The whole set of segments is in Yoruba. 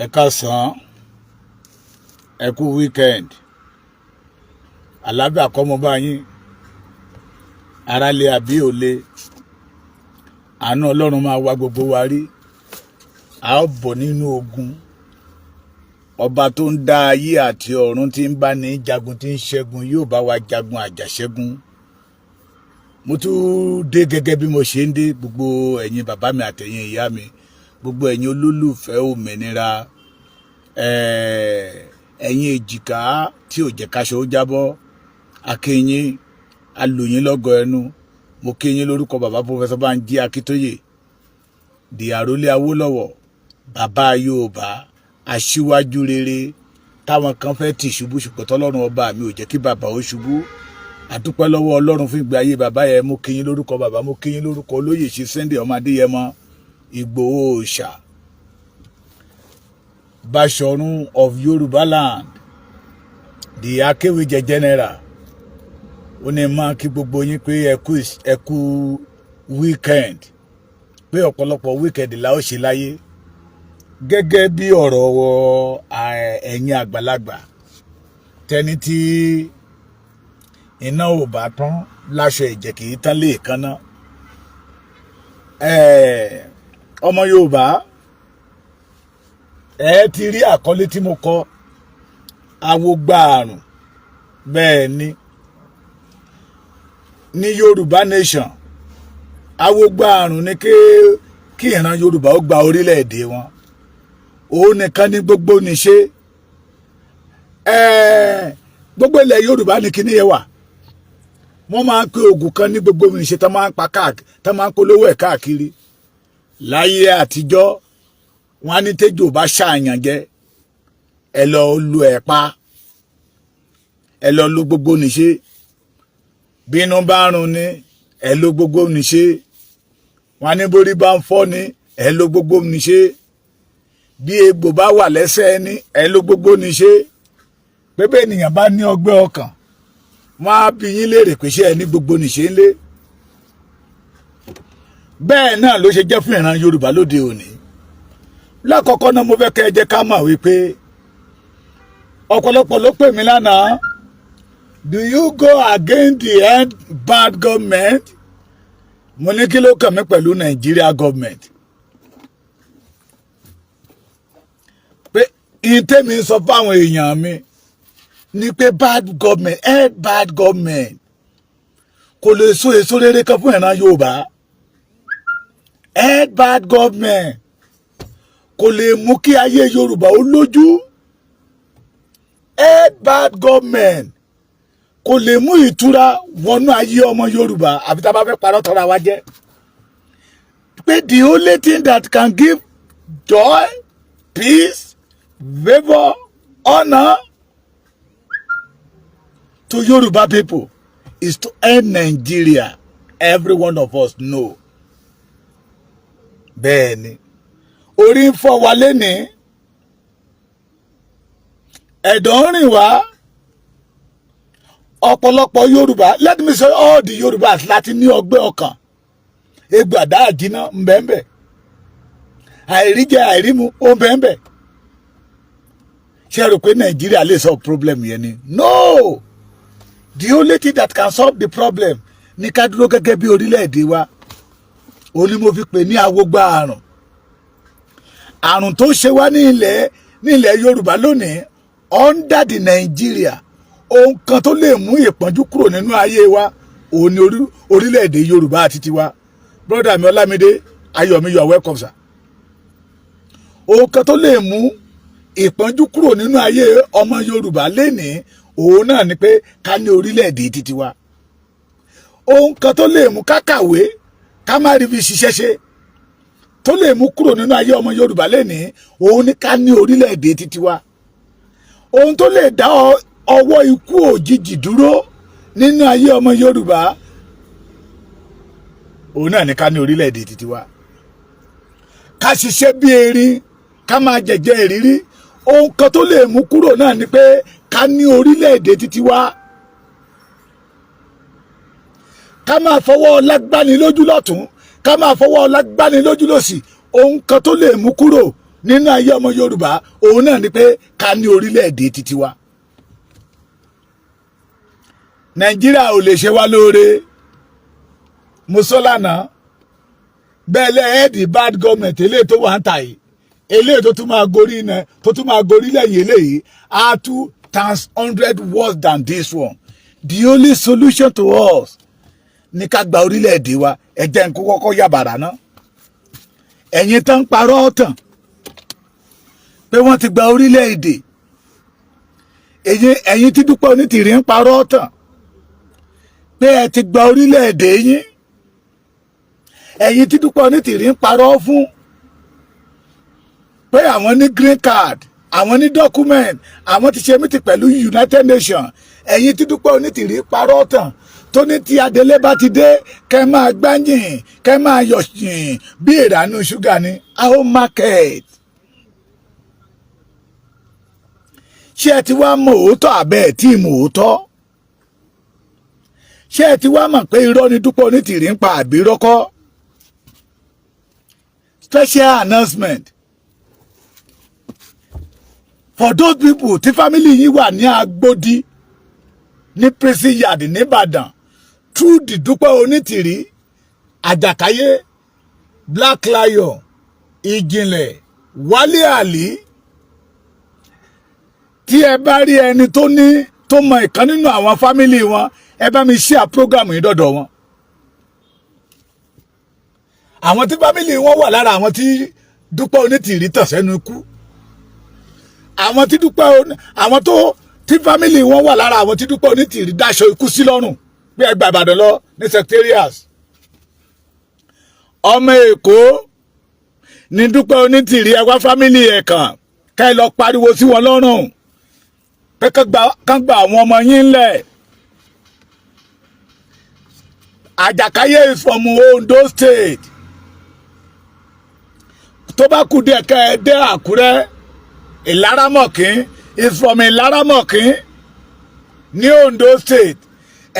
Ẹ káàsán, ẹ kú weekend. Àlàáfíà kọ́ mo bá yín. Ara le àbí ò le? Àánú Ọlọ́run máa wá gbogbo wa rí. A ó bọ̀ nínú ogun. Ọba tó ń dá ayé àti ọ̀run, tí ń bá ní jagun, tí ń ṣẹ́gun, yóò bá wa jagun àjàṣẹ́gun. Mo tún dé gẹ́gẹ́ bí mo ṣe ń dé. Gbogbo ẹ̀yin bàbá mi àtẹ̀yin ìyá mi, gbogbo ẹ̀yin olólùfẹ́ òmìnira, ẹ̀yin èjìká tí ò jẹ́ káṣọ ó jábọ́, akínyín alòyìn lọ́gọ ẹnu. Mo kí yín lórúkọ bàbá Professor Bánjí Akíntóyè, di àrólé Awólọ́wọ̀, bàbá Yorùbá, aṣíwájú rere táwọn kan fẹ́ tì ṣubú, ṣùgbọ́n tọ́lọ́run ọba mi ò jẹ́ kí bàbá ó ṣubú. Àdúpẹ́ lọ́wọ́ Ọlọ́run fún ìgbé ayé bàbá yẹn. Mo kí yín lórúkọ bàbá, mo kí yín lórúkọ olóyè ṣe Sunday ọmọ Adéyẹmọ Ìgbòho Òòṣà, Báṣọ̀run of Yorùbá land, the Akéwìjẹ general. Ó ní máa kí gbogbo yín pé ẹ kú weekend, pé ọ̀pọ̀lọpọ̀ weekend la ó ṣe láyé. Gẹ́gẹ́ bí ọ̀rọ̀ ẹ̀yin àgbàlagbà tẹni tí iná ò bá tán láṣọ, ẹ̀jẹ̀ kì í tán léèkánná. Ọmọ Yorùbá, ẹ ti rí àkọlé tí mo kọ, awogba àrùn. Bẹ́ẹ̀ ni, ní Yorùbá nation, awogba àrùn ni kí ìran Yorùbá ó gba orílẹ̀-èdè wọn. Òun nìkan ní gbogbo níṣe gbogbo ilẹ̀ Yorùbá ní kíní yẹn wà. Wọ́n máa ń pe oògùn kan ní gbogbo níṣe tó máa ń pa káàkiri, tó máa ń polówó ẹ̀ káàkiri láyé àtijọ́. Wọ́n á ní tẹ́jọ́ bá ṣàyàn jẹ, ẹ lọ lu ẹ̀pa, ẹ lọ lu gbogbo níṣe. Bínú bá run ni, ẹ lo gbogbo níṣe. Wọ́n á ní borí bá ń fọ́ ni, ẹ lo gbogbo níṣe. Bí egbò bá wà lẹ́sẹ̀ ẹni, ẹ lo gbogbo níṣe. Pé bẹ́ẹ̀ ènìyàn bá ní ọgbẹ́ ọkàn, wọ́n á bi yín léèrè pé ṣé ẹ ní gbogbo níṣe ńlé. Bẹ́ẹ̀ náà ló ṣe jẹ́ fún ìran Yorùbá lóde òní. Lákọ̀ọ́kọ́ náà, mo fẹ́ kẹ́ ẹ jẹ́ ká mọ̀ wípé ọ̀pọ̀lọpọ̀ ló pè mí lánàá: "Do you go against the end bad government?" Mo ní kí ló kàn mí pẹ̀lú Nigeria government? Pé ìtẹ́mi sọ fáwọn èèyàn mi ni pé bad government, end bad government, kò lè so èso rere kan fún ìran Yorùbá. End bad government kò lè mú kí ayé Yorùbá ó lójú. End bad government kò lè mú ìtura wọnú ayé ọmọ Yorùbá, àfi tá a bá fẹ́ parọ́ tọ́ra wa jẹ́. Pé the only thing that can give joy, peace, favour, honour to Yoruba people is to end Nigeria. Every one of us know. Bẹ́ẹ̀ ni, orí ń fọ́ wa lénìí, ẹ̀dọ̀ ń rìn wá. Ọ̀pọ̀lọpọ̀ Yorùbá, let me say all the Yorùbás, láti ní ọgbẹ́ ọkàn, egbò àdá àjínà ńbẹ́ńbẹ́, àìríjẹ àìrímu ó ńbẹ́ńbẹ́. Ṣé ẹ rò pé Nàìjíríà lè solve problem yẹn ni? No, the only thing that can solve the problem ní ká dúró gẹ́gẹ́ bí orílẹ̀-èdè wa. Òun ni mo fi pè ní awogba àrùn. Àrùn tó ṣe wá ní ilẹ̀ Yorùbá lónìí under the Nigeria, ohun kan tó lè mú ìpọ́njú kúrò nínú ayé wa, òun ni orílẹ̀-èdè Yorùbá àti tiwa. Brother mi Ọlámídé Ayọ̀mí, you are welcome, sir. Ohun kan tó lè mú ìpọ́njú kúrò nínú ayé ọmọ Yorùbá lénìí, òun náà ni pé ká ní orílẹ̀-èdè titi wa. Ohun kan tó lè mú ká kàwé, ká má rí fi ṣiṣẹ́ ṣe, tó lè mú kúrò nínú ayé ọmọ Yorùbá lénìí, òun ni ká ní orílẹ̀-èdè titi wa. Ohun tó lè dá ọwọ́ ikú òjijì dúró nínú ayé ọmọ Yorùbá, òun náà ni ká ní orílẹ̀-èdè titi wa. Ká ṣiṣẹ́ bí erin, ká máa jẹ̀jẹ̀ ìrírí, ohun kan tó lè mú kúrò náà ni pé ká ní orílẹ̀-èdè titi wa. Ká máa fọwọ́ ọlá gbani lójú lọ́tún, ká máa fọwọ́ ọlá gbani lójú lọ́sì, ohun kan tó lè mú kúrò Nínú ayé ọmọ Yorùbá, òun náà ni pé ká ní orílẹ̀-èdè titi wa. Nàìjíríà ò lè ṣe wá lóore. Mo sọ lánàá bẹ́ẹ̀ lẹ́ẹ̀dì, bad government eléyìí tó wà ń tà yìí, eléyìí tó tún máa gorí iná, tó tún máa gorí lẹ́yìn eléyìí, á two times hundred worse than this one. The only solution to us ní ká gba orílẹ̀-èdè wa. Ẹ jẹ́ n kó kọ́kọ́ yàbàrà ná. Ẹ̀yin tán ń parọ́ tàn pé wọ́n ti gba orílẹ̀-èdè, ẹ̀yin tí Dúpẹ́ Onítìrí ń parọ́ tàn pé ẹ ti gba orílẹ̀-èdè yín, ẹ̀yin tí Dúpẹ́ Onítìrí ń parọ́ fún pé àwọn ní green card, àwọn ní document, àwọn ti ṣe meeting pẹ̀lú United Nations, ẹ̀yin tí Dúpẹ́ Onítìrí parọ́ tàn tó ní tí Adélé bá ti dé, kẹ́ máa gbáyìn, kẹ́ máa yọ̀yìn bí ìrànú ṣúgà ní how market. Ṣé ẹ ti wá mọ òótọ́ àbẹ́ ẹ̀ tí mọ òótọ́? Ṣé ẹ ti wá mọ̀ pé irọ́ ni Dúpẹ́ Onítìrí ń pa àbí rọ́kọ́? Special announcement for those people tí family yín wà ní Agbódì, ní prison yard nìbàdàn, through the Dúpẹ́ Onítìrí, Àjàkáyé, Black Lion, Ìjìnlẹ̀, Wálé Àlí. Tí ẹ bá rí ẹni tó ní tó mọ ìkan nínú àwọn family wọn, ẹ bá mi share program yìí dọ̀dọ̀ wọn. Àwọn tí family wọn wà lára àwọn tí Dúpẹ́ Onítìrí tàn sẹ́nu ikú, àwọn tí Dúpẹ́, àwọn tó tí family wọn wà lára àwọn tí Dúpẹ́ Onítìrí dáṣọ ikú sí lọ́rùn pé ẹ gba Ìbàdàn lọ ní secretariat. Ọmọ Èkó ní Dúpẹ́ Onítìrí. Ẹ wá family ẹ̀ kàn, ká ẹ lọ pariwo sí wọn lọ́rùn pé kán gba àwọn ọmọ yín lẹ̀. Àjàkáyé is from Ondo State. Tó bá kù díẹ̀ kẹ́ ẹ dé Àkúrẹ́, Ìlaramọ̀kín is from Ìlaramọ̀kín ní Ondo State.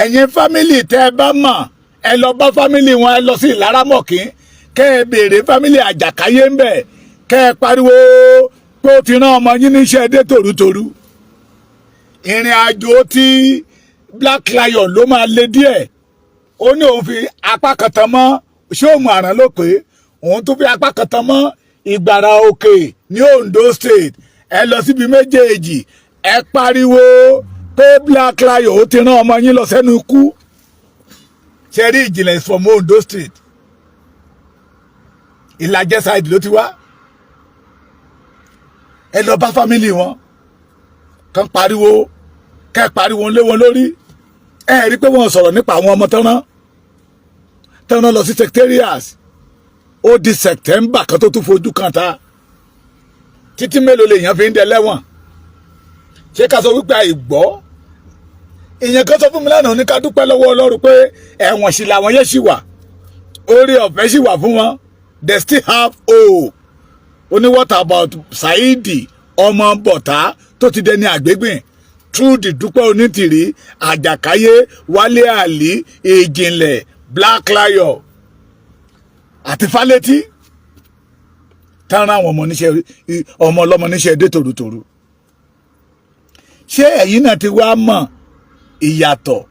Ẹ̀yin family tẹ́ ẹ bá mọ̀, ẹ lọ bá family wọn, ẹ lọ sí Ìlaramọ̀kín, kẹ́ ẹ béèrè family Àjàkáyé ń bẹ̀, kẹ́ ẹ pariwo pé ó ti rán ọmọ yín níṣẹ́ dé tòrútòrú. Ìrìn àjò tí Black Lion ló máa le díẹ̀. Ó ní òun fi apá kan tán mọ́ ṣóòmù àrán ló pé òun tún fi apá kan tán mọ́ Ìgbàrà Òkè ní Ondo State. Ẹ lọ síbi méjèèjì, ẹ pariwo pé Black Lion ó ti rán ọmọ yín lọ sẹ́nu ikú. Ṣe rí Ìjìnlẹ̀ is from Ondo State, Ìlàjẹ side ló ti wá. Ẹ lọ bá family wọn kàn pariwo, kẹ́ pariwo lé wọn lórí. Ẹ rí pé wọ́n sọ̀rọ̀ nípa àwọn ọmọ tán rán lọ sí secretariat. Ó di September kan tó tún fojú kan ta. Títí mélòó lèèyàn fi ń dẹ lẹ́wọ̀n? Ṣé ká sọ wípé àìgbọ́? Ìyẹn kan sọ fún mi lánàá, ní ká dúpẹ́ lọ́wọ́ Ọlọ́run pé ẹ̀wọ̀n sì làwọn yẹn sì wà, orí ọ̀fẹ́ sì wà fún wọn. They still have hope. Ó ní, what about Saidi ọmọ bọ̀tá tó ti dẹni àgbégbìn through the Dúpẹ́ Onítìrí, Àjàkáyé, Wálé Àlí, Ìjìnlẹ̀, Black Lion àti Fálétí, tán rán àwọn ọmọ oníṣẹ́, ọmọ ọlọ́mọ níṣẹ́ dé tòrútòrú? Ṣé ẹ̀yin náà ti wá mọ̀ ìyàtọ̀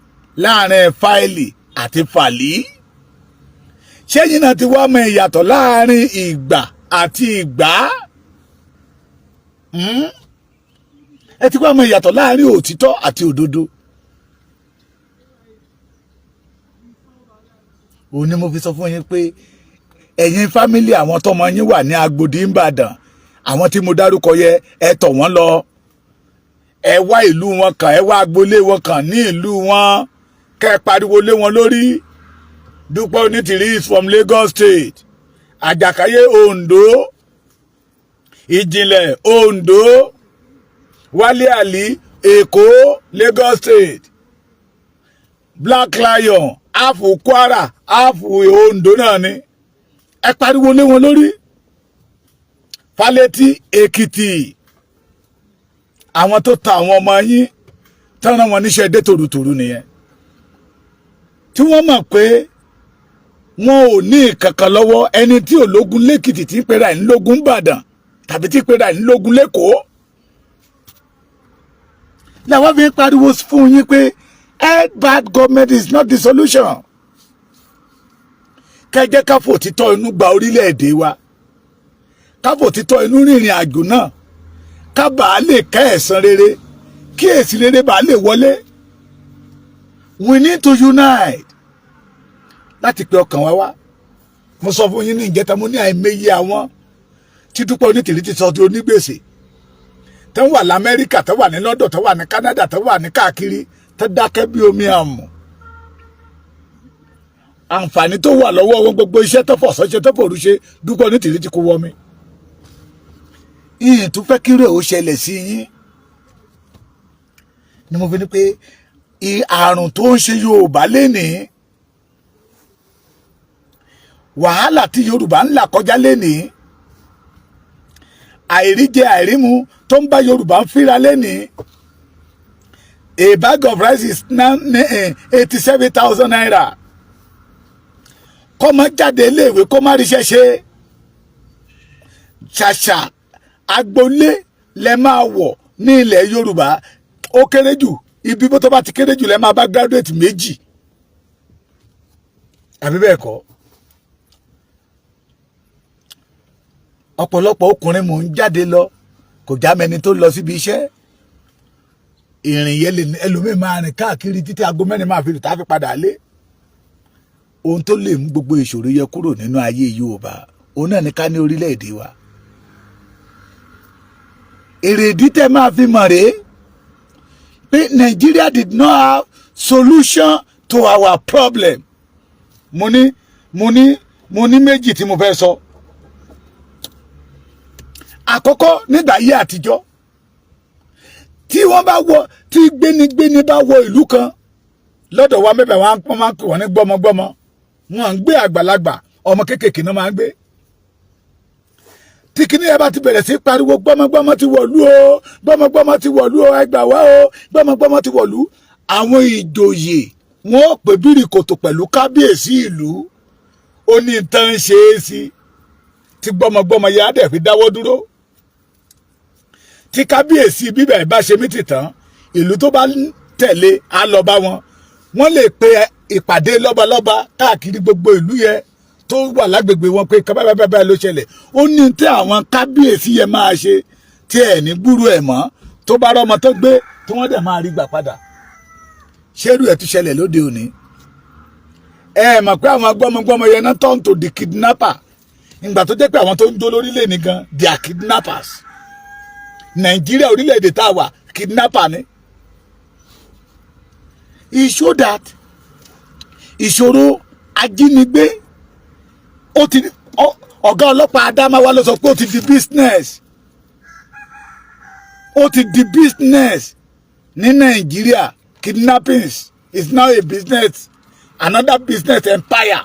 láàrin fáìlì àti fàlí? Ṣé ẹ̀yin náà ti wá mọ̀ ìyàtọ̀ láàrin ìgbà àti ìgbà? Ẹ ti wá mọ̀ ìyàtọ̀ láàrin òtítọ́ àti òdodo? Òun ni mo fi sọ fún yín pé ẹ̀yin family àwọn tọmọ yín wà ní Agbòdì Ìbàdàn, àwọn tí mo dárúkọ yẹ, ẹ tọ̀ wọ́n lọ, ẹ wá ìlú wọn kàn, ẹ wá agboolé wọn kàn ní ìlú wọn, kẹ́ ẹ pariwo lé wọn lórí. Dúpẹ́ Onítìrí is from Lagos State, Àjàkáyé Ondo, Ìjìnlẹ̀ Ondo, Wálé Àlí Èkó, Lagos State, Black Lion half Kwara, half Ondo náà ni. Ẹ pariwo lé wọn lórí. Fálétí Èkìtì, àwọn tó ta àwọn ọmọ yín tán rán wọn níṣẹ́ dé tòrutòru nìyẹn, tí wọ́n mọ̀ pé wọn ò ní ìkankan lọ́wọ́. Ẹni tí ò lógun lẹ́kìtì tí ń pera ẹ̀ ń lógun Ìbàdàn. Tàbí tí pera ẹ̀ ńlógún lẹ́kọ̀ọ́ làwọn fi ń pariwo fún yín pé head bad government is not the solution. Kẹjẹ ká fòtítọ́ inú gba orílẹ̀-èdè wa, ká fòtítọ́ inú rìnrìn àjò náà, ká bàa lè kẹ́ ẹ̀san rere, kí èsì rere bàa lè wọlé. We need to unite láti pe ọkàn wa wá. Mo sọ fún yín ní ìjẹta, mo ní àìmọye àwọn tí Dúpẹ́ Onítìrí ti sọ di onígbèsè, tó wà lamẹ́ríkà, tó wà ní London, tó wà ní Canada, tó wà ní káàkiri, tó dákẹ́ bí omi àmù. Àǹfààní tó wà lọ́wọ́ wọn, gbogbo iṣẹ́ tó fọ̀sọ́ ṣe, tó fòru ṣe, Dúpẹ́ Onítìrí ti kó wọ́ mi. Ìyìn tún fẹ́ kírò ó ṣẹlẹ̀ sí yín ni mo fi ní pé àrùn tó ń ṣe Yorùbá lénìí, wàhálà tí Yorùbá ń là kọjá lénìí, àìríjẹ àìrímu tó ń bá Yorùbá ń fíra lénìí. A bag of rice is now ₦87,000. Kó má jáde iléèwé, kó má ríṣẹ́ ṣe. Ṣàṣà agboolé lẹ máa wọ̀ ní ilẹ̀ Yorùbá. Ó kéré jù, ibi bó tó bá ti kéré jù, lẹ máa bá graduate méjì, àbí bẹ́ẹ̀ kọ́? Ọ̀pọ̀lọpọ̀ ọkùnrin mò ń jáde lọ, kò já mẹni tó lọ síbi iṣẹ́. Ìrìn yẹn lè ẹlòmíín máa rìn káàkiri títí aago 4 máa fi rìn tá a fi padà lé. Ohun tó lè mú gbogbo ìṣòro yẹ kúrò nínú ayé Yorùbá, òun náà ní ká ní orílẹ̀-èdè wa. Èrèdí tẹ́ máa fi mọ̀ rèé pé Nigeria did not have solution to our problem. Mo ní méjì tí mo fẹ́ sọ. Àkọ́kọ́, nígbà ayé àtijọ́, tí wọ́n bá wọ, tí gbénigbéni bá wọ ìlú kan lọ́dọ̀ wa mẹ́bẹ̀, wọ́n máa ń pè wọ́n ní gbọ́mọgbọ́mọ. Wọ́n ń gbé àgbàlagbà, ọmọ kéékèèké náà máa ń gbé. Tí kíní ẹ bá ti bẹ̀rẹ̀ sí pariwo, "Gbọ́mọgbọ́mọ ti wọ̀lú o, gbọ́mọgbọ́mọ ti wọ̀lú o, ẹ gbà wá o, gbọ́mọgbọ́mọ ti wọ̀lú," àwọn ìjòyè wọn ò pè bíríkòtò pẹ̀lú kábíyèsí ìlú. Ó ní tán ṣe é sí tí gbọ́mọgbọ́mọ yẹn á dẹ̀ fi dáwọ́ dúró. Tí kábíyèsí bíbẹ̀ bá ṣe mí tì tán, ìlú tó bá tẹ̀lé á lọ bá wọn. Wọ́n lè pe ìpàdé lọ́balọ́ba káàkiri gbogbo ìlú yẹn tó wà lágbègbè wọn pé kábàbàbà ló ṣẹlẹ̀. Ó ní tí àwọn kábíyèsí yẹn máa ṣe tí ẹ̀ ní gbúrú ẹ̀ mọ́, tó bá rọ́mọ tó gbé, tí wọ́n dẹ̀ máa rí gbà padà. Ṣérú ẹ̀ tún ṣẹlẹ̀ lóde òní? Ẹ mọ̀ pé àwọn gbọ́mọgbọ́mọ yẹn náà turn to the kidnapper. Ìgbà tó jẹ́ pé àwọn tó ń jó lórílẹ̀ ní gan, they are kidnappers. Nàìjíríà, orílẹ̀-èdè tá a wà, kidnapper ni. It show that ìṣòro ajínigbé, ó ti, ọ̀gá ọlọ́pàá Adámáwá ló sọ pé ó ti di business, ó ti di business ní Nàìjíríà. Kidnappings is now a business, another business empire.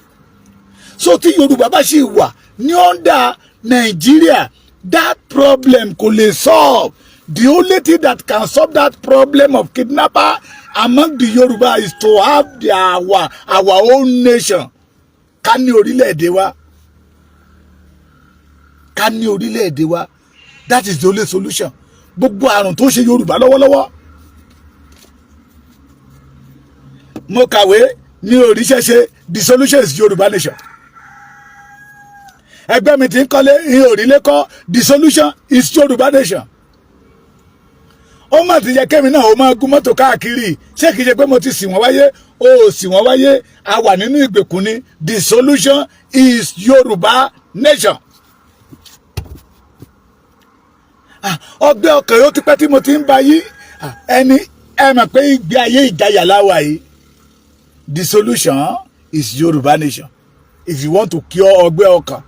So tí Yorùbá bá ṣì wà ní under Nàìjíríà, that problem kò lè solve. The only thing that can solve that problem of kidnapper among the Yoruba is to have our own nation. Ká ní orílẹ̀-èdè wa, ká ní orílẹ̀-èdè wa. That is the only solution gbogbo àrùn tó ṣe Yorùbá lọ́wọ́lọ́wọ́. Mo kàwé ní oríṣẹ́ṣe, the solution is Yorùbá nation. Ẹgbẹ́ mi ti ń kọ́lé ní òrìlé kọ́, the solution is Yorùbá nation. Ó mà ti yẹ kémi náà ó máa gún mọ́tò káàkiri. Ṣé kìí ṣe pé mo ti sì wọ́n wáyé? Ó sì wọ́n wáyé, a wà nínú ìgbèkùn ni. The solution is Yorùbá nation. Ọgbẹ́ ọkàn yóò ti pẹ́ tí mo ti ń ba yí ẹni. Ẹ mọ̀ pé ìgbé ayé ìjayà láwa yìí. The solution is Yorùbá nation if you want to cure ọgbẹ́ ọkàn.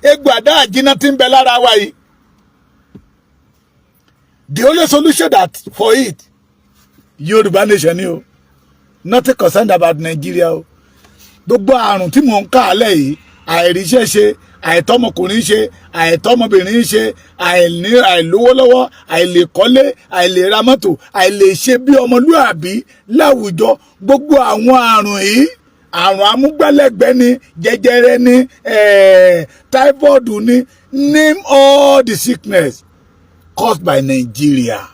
Egbò àdá àjínà tí ń bẹ lára wa yìí, the only solution that for it, Yorùbá nation ni o. Nothing concerned about Nigeria o. Gbogbo àrùn tí mò ń kà á lẹ̀ yìí, àìríṣẹ́ ṣe, àìtọ́mọkùnrin ṣe, àìtọ́mọbìnrin ṣe, àìní, àìlówó lọ́wọ́, àìlèkọ́lé, àìlera mọ́tò, àìlèṣe bí ọmọlúàbí láwùjọ, gbogbo àwọn àrùn yìí Àrùn amúgbálẹ́gbẹ̀ẹ́ ni, jẹjẹrẹ ni, typhoid ni, name all the sickness caused by Nigeria.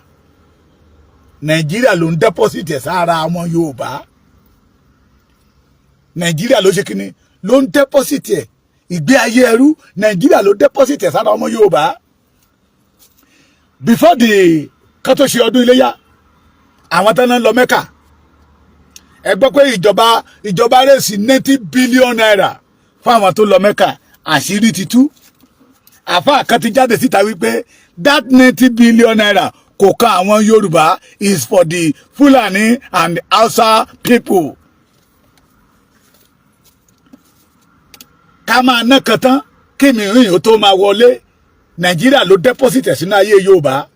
Nigeria ló ń deposit ẹ̀ sára àwọn Yorùbá. Nàìjíríà ló ṣe kíni, ló ń deposit ẹ̀. Ìgbé ayé ẹrú, Nàìjíríà ló deposit ẹ̀ sára ọmọ Yorùbá. Before the ká tó ṣe ọdún iléyà, àwọn tán náà lọ Mẹ́kà, ẹ gbọ́ pé ìjọba raise ₦90 billion fún àwọn tó lọ Mẹ́kà. Àṣírí ti tú. Àfáà kan ti jáde síta wípé that ₦90 billion kò kan àwọn Yorùbá, is for the Fulani and Hausa people. Ká máa ná kan tán kí mìíràn ó tó máa wọlé, Nàìjíríà ló deposit ẹ̀ sínú ayé Yorùbá.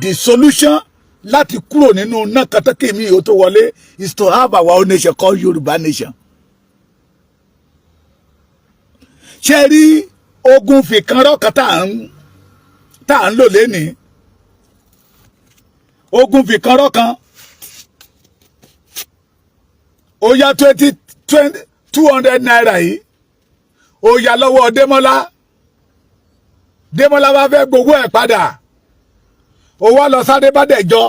The solution láti kúrò nínú ná kan tán kí mìíràn ó tó wọlé is to have our own nation called Yorùbá nation. Ṣé rí ogun fìkanrọ́ kan tá à ń lò lénìí? Ogun fìkanrọ́ kan, ó yá, twenty twenty ₦200 yìí, ó yá lọ́wọ́ Démọ́lá. Démọ́lá bá fẹ́ gbowó ẹ̀ padà, ó wá lọ sáré bá Dẹ̀jọ́.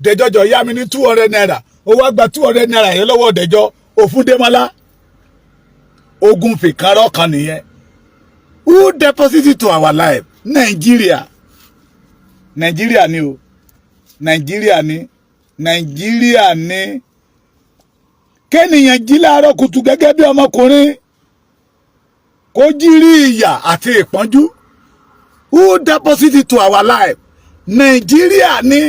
Dẹ̀jọ́, jọ yá mi ní ₦200. Ó wá gba ₦200 yẹn lọ́wọ́ Dẹ̀jọ́, ó fún Démọ́lá. Ogun fìkanrọ́ kan nìyẹn. Who deposit it to our life? Nigeria. Nigeria ni o, Nàìjíríà ni, Nàìjíríà ni. Kéèyàn jí láàárọ̀ kùtù gẹ́gẹ́ bí ọmọkùnrin, kó jí rí ìyà àti ìpọ́njú. Who deposit it to our life? Nàìjíríà ni.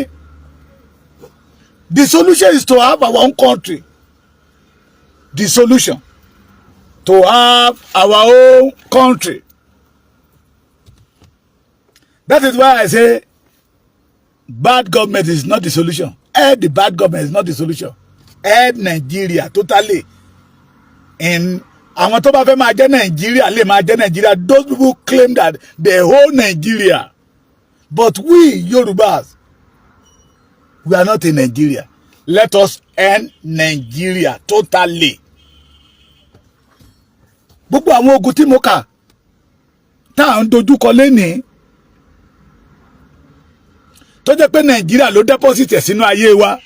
The solution is to have our own country. The solution to have our own country. That is why I say bad government is not the solution. End the bad government is not the solution. End Nigeria totally. In àwọn tó bá fẹ́ máa jẹ́ Nàìjíríà lè máa jẹ́ Nàìjíríà. Those people claim that they hold Nigeria, but we Yorubas, we are not in Nigeria. Let us end Nigeria totally. Gbogbo àwọn ogun tí mo kà tá à ń dojúkọ lénìí, tó jẹ́ pé Nàìjíríà ló deposit ẹ̀ sínú ayé wa,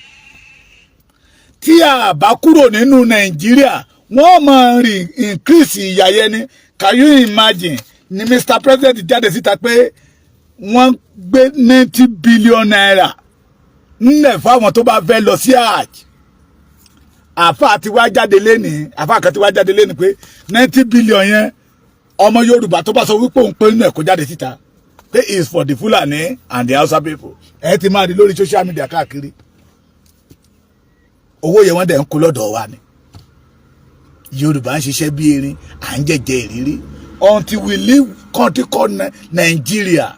tí a bá kúrò nínú Nàìjíríà, wọ́n máa rìn increase ìyà yẹn ni. Can you imagine? Ni Mr President jáde síta pé wọ́n gbé ₦90 billion ńlẹ̀ fáwọn tó bá fẹ́ lọ sí Hajj. Àáfàá ti wá jáde lénìí, àáfàá kan ti wá jáde lénìí pé 90 billion yẹn, ọmọ Yorùbá tó bá sọ wípé òun pé nínú ẹ̀, kó jáde síta pé is for the Fulani and the Hausa people. Ẹ ti máa rí lórí social media káàkiri. Owó yẹn, wọ́n dẹ̀ ń kó lọ́dọ̀ wa ni. Yorùbá ń ṣiṣẹ́ bí erin, à ń jẹ̀jẹ̀ ìrírí until we leave country called Nigeria.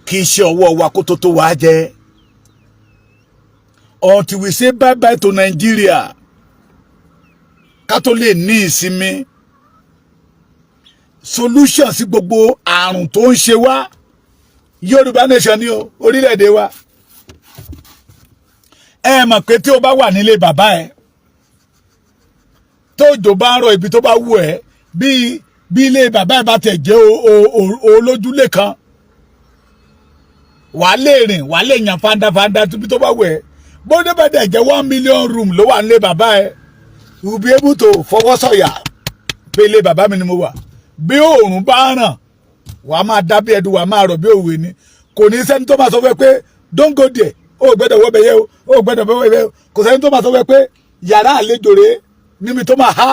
Kì í ṣe ọwọ́ wa kó tó tó wá jẹ́ until we say bye bye to Nigeria, ká tó lè ní ìsinmi. Solution sí gbogbo àrùn tó ń ṣe wá, Yorùbá nation ni o, orílẹ̀-èdè wa. Ẹ mọ̀ pé tí o bá wà nílé bàbá ẹ, tó òjò bá ń rọ, ibi tó bá wù ẹ́, bí ilé bàbá ẹ bá tẹ̀ jẹ́ olójúlé kan, wà á lè rìn, wà á lè yàn fandafanda tóbi tó bá wù ẹ́. Bó dé bá dẹ̀ jẹ́ 1 million room ló wà nílé bàbá ẹ, you will be able to fọwọ́ sọ̀yà pé ilé bàbá mi ni mo wà. Bí òòrùn bá ràn, wàá máa dá bí ẹdun, wàá máa rọ̀ bí òwe ni. Kò ní sẹ́ni tó máa sọ fún ẹ pé don't go there, o gbẹ́dọ̀ wọ́ bẹ̀yẹ o, o gbẹ́dọ̀ wọ́ bẹ̀yẹ o. Kò sẹ́ni tó máa sọ fún ẹ pé yàrá àlejò rèé níbi tó máa há.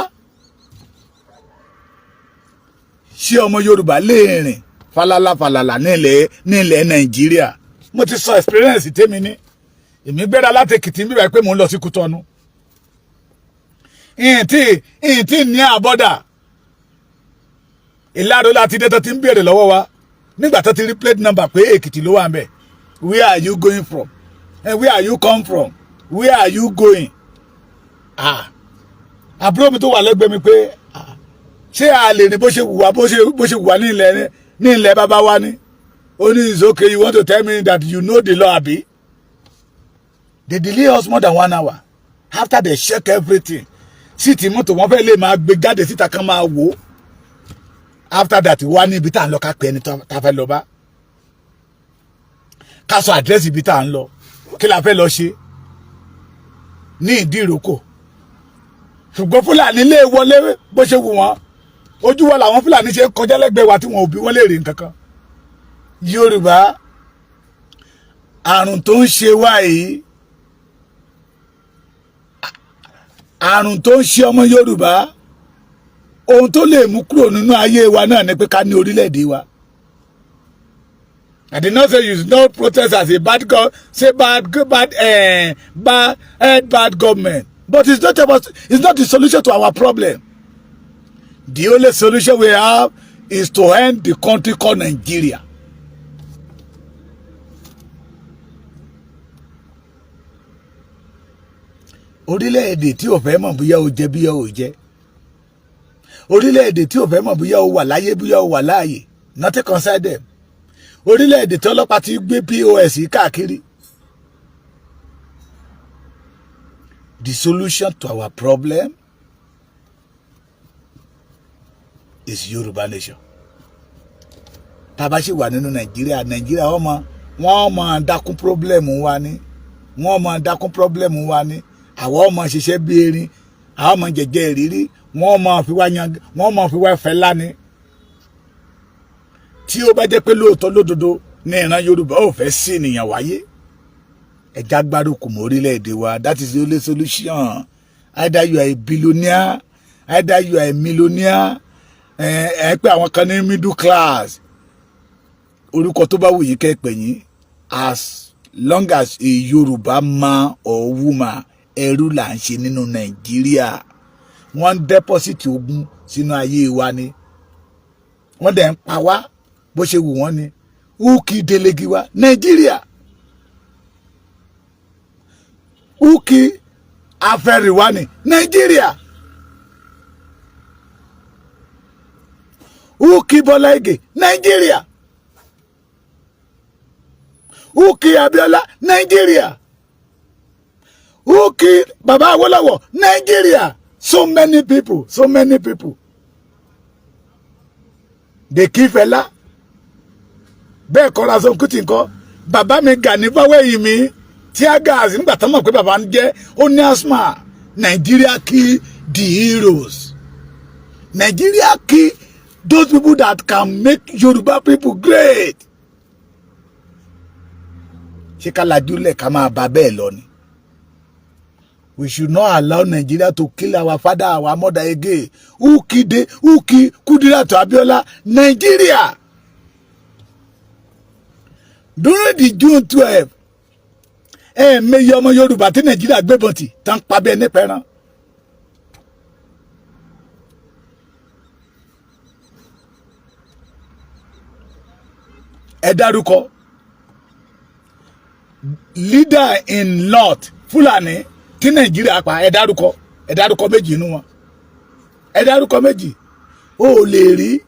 Ṣé ọmọ Yorùbá lè rìn falala falala nílẹ̀ Nàìjíríà? Mo ti sọ experience tèmi ní. Èmi gbéra láti Èkìtì bíbá pé mò ń lọ sí Kútọ́nù. Ìyìn tí ní àbọ̀dà Ìlàró láti dé, tó ti ń béèrè lọ́wọ́ wa nígbà tó ti rí plate number pé Èkìtì ló wà ń bẹ̀: "Where are you going from? And where are you come from? Where are you going?" Ah, àbúrò mi tó wà lẹ́gbẹ̀ẹ́ mi pé, ah, ṣé a lè ní bó ṣe wùwà bó ṣe wùwà ní ilẹ̀ bàbá wa ni? Ó ní, "It's okay, you want to tell me that you know the law, abi?" They delay us more than one hour. After they check everything, seat mọ́tò, wọ́n fẹ́ lè máa gbé jáde síta kan máa wò ó. After that, wá ní ibi tá à ń lọ, ká pè ẹni tá a fẹ́ lọ bá, ká sọ àdírẹ́sì ibi tá à ń lọ, kí la fẹ́ lọ ṣe ní ìdí ìrókò. Ṣùgbọ́n Fúlàní lè wọlé bó ṣe wù wọ́n. Ojú wa làwọn Fúlàní ṣe ń kọjá lẹ́gbẹ̀ẹ́ wa tí wọn ò bí wọ́n lè rí nǹkan kan. Yorùbá, àrùn tó ń ṣe wá yìí, àrùn tó ń ṣe ọmọ Yorùbá, ohun tó lè mú kúrò nínú ayé wa náà ni pé ká ní orílẹ̀-èdè wa. I did not say you should not protest as a bad go say bad bad bad bad government, but it's not the solution to our problem. The only solution we have is to end the country called Nigeria. Orílẹ̀-èdè tí ò fẹ́ mọ̀ bóyá o jẹ, bóyá o jẹ, orílẹ̀-èdè tí ò fẹ́ mọ̀ bóyá o wà láyé, bóyá o wà láàyè, nothing concern them. Orílẹ̀-èdè tí ọlọ́pàá ti gbé POS káàkiri. The solution to our problem is Yorùbá nation. Tá a bá ṣì wà nínú Nàìjíríà, Nàìjíríà wọ́n máa dákún problem wa ní, wọ́n máa dákún problem wa ní. Àwọn ọmọ ṣiṣẹ́ bí erin, àwọn ọmọ jẹjẹ ìrírí, wọ́n máa fi wá yan, wọ́n máa fi wá fẹ́ lání. Tí ó bá jẹ́ pé lóòótọ́ lódodo ní ìran Yorùbá ò fẹ́ sí ènìyàn wáyé, ẹja gbárùkù mọ́ orílẹ̀-èdè wa. That is the only solution. Either you are a billionaire, either you are a millionaire, ẹ ẹ pé àwọn kan ní middle class, orúkọ tó bá wù yín kẹ́ pè yín, as long as a Yorùbá man or woman, ẹrú là ń ṣe nínú Nàìjíríà. Wọ́n ń deposit ogun sínú ayé wa ni, wọ́n dẹ̀ ń pa wá bó ṣe wù wọ́n ni. Who kill Dele Giwa? Nàìjíríà. Who kill Afẹ́riwani? Nàìjíríà. Who kill Bọ́lá Ìgè? Nàìjíríà. Who kill Abiola? Nàìjíríà. Who kill Baba Awolowo? Nàìjíríà. So many people, so many people they kill Fẹlá. Bẹ́ẹ̀ kọ́ Ransome Kuti ńkọ́? Bàbá mi Gani Fáwẹ́hìnmí, tear gas, nígbà tó mọ̀ pé bàbá ń jẹ́ ó ní asthma. Nigeria kill the heroes. Nigeria kill those people that can make Yoruba people great. Ṣé ká lajúlẹ̀ ká máa bá bẹ́ẹ̀ lọ ni? We should not allow Nigeria to kill our father, our mother again. Who kill the who kill Kudirat Abiola? Nigeria. During the June 12, ẹ̀ẹ̀mẹyẹ ọmọ Yorùbá tí Nàìjíríà gbébọn tì tán pa bẹ́ẹ̀ nípẹ̀ràn. Ẹ dárúkọ leader in north, Fúlàní tí Nàìjíríà pa. Ẹ dárúkọ, ẹ dárúkọ méjì inú wọn, ẹ dárúkọ méjì. Ó lè rí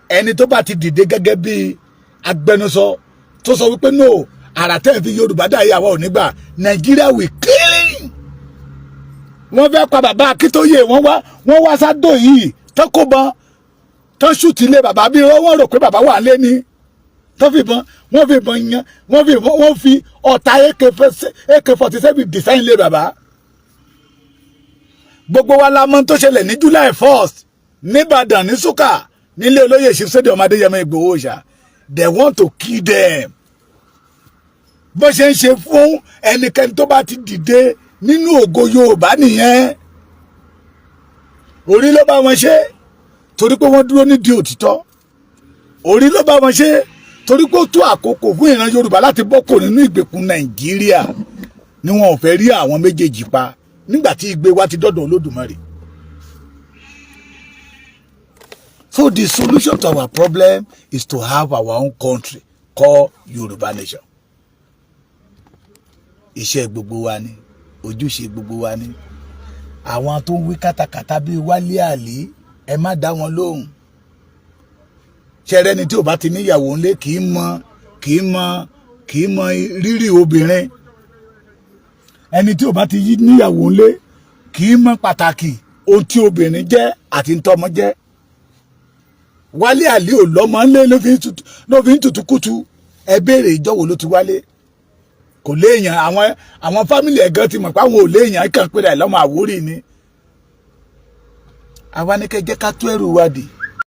ẹni tó bá ti dìde gẹ́gẹ́ bí agbẹnusọ tó sọ wípé no, àrà tẹ́ ẹ̀ fi Yorùbá dá ìyàwó ò nígbà. Nàìjíríà will kill. Wọ́n fẹ́ pa bàbá Akíntóyè, wọ́n wá sádò yìí tó kó bọn, tó shoot ilé bàbá bí wọ́n rò pé bàbá wà lé ní, tó fi bọn, wọ́n fi bọn yan, wọ́n fi ọ̀tá AK-47 design lé bàbá. Gbogbo wa la mọ̀ tó ṣẹlẹ̀ ní July 1st nìbàdàn, ní Súkà, nílé olóyè Sunday ọmọ Adéyẹmọ Ìgbòho ṣá. They want to kill them. Bó ṣe ń ṣe fún ẹnikẹ́ni tó bá ti dìde nínú ògo Yorùbá nìyẹn. Orí ló bá wọn ṣe torí pé wọ́n dúró nídìí òtítọ́. Orí ló bá wọn ṣe torí pé ó tó àkókò fún ìran Yorùbá láti bọ́ kò nínú ìgbèkùn Nàìjíríà ni wọn ò fẹ́ rí àwọn méjèèjì pa nígbà tí igbe wa ti dọ́dọ̀ Olódùmarè. So the solution to our problem is to have our own country called Yorùbá nation. Iṣẹ́ gbogbo wa ni, ojúṣe gbogbo wa ni. Àwọn tó ń wí kátàkátà bíi Wálé Àlí, ẹ má dá wọn lóhùn. Ṣẹrẹni tí ò bá ti níyàwó ńlé kì í mọ rírì obìnrin. Ẹni tí ò bá ti yí níyàwó ńlé kì í mọ pàtàkì ohun tí obìnrin jẹ́ àti ntọ́mọ jẹ́. Wálé Àlí ò lọ́mọ ńlé ló fi ń tutù kútu. Ẹ béèrè, ìjọ wo ló ti wálé? Kò léèyàn. Àwọn family ẹ̀ gan ti mọ̀ pé àwọn ò léèyàn kàn pé ẹ̀ lọ́mọ Àwórì ni. Àwa ní kẹ́ jẹ́ ká tó ẹrù wa dì.